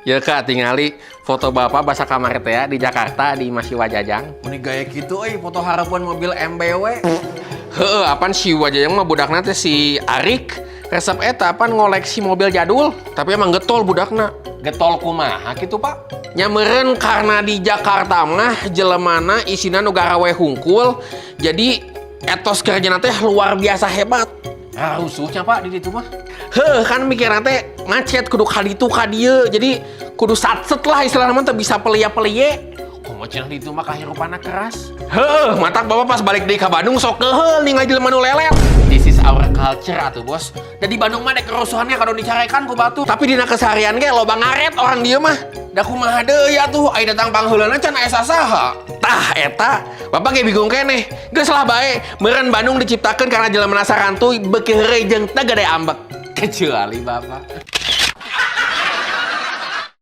Ya Kak, tingali foto Bapak basa kamari teh ya, di Jakarta di imah si Wajajang. Meni gaya gitu euy, foto hareupeun mobil MBW. Heeh, apan si Wajajang mah budakna teh si Arik. Resep eta apan ngoleksi mobil jadul, tapi emang getol budakna. Getol kumaha kitu, Pak? Nya meureun karena di Jakarta mah jelemana isina nu garawe hungkul, jadi etos kerjana teh luar biasa hebat. Ah, rusuhnya, Pak, di ditu mah. Heuh, kan mikirna teh macet kudu ka ditu ka dieu. Jadi kudu satset lah istilahna mah, teu bisa pelia-pelie. Komo cenah di ditu mah kahirupanna keras. Heuh, matak Bapak pas balik deui ka Bandung sok keheul ningali jelema nu lelet. This is our culture atuh, Bos. Da di Bandung mah dek kerusuhannya kalau dicarekan ku batur. Tapi dina keseharian ge loba ngaret orang dieu mah. Da kumaha deui atuh, ai datang pangheulana can aya sasaha. Tah eta, Bapak ge bingung keneh. Geus lah bae, meureun Bandung diciptakeun karena jelema sarantuy, beuki heureuy jeung teu gede ambek. Kecuali Bapak.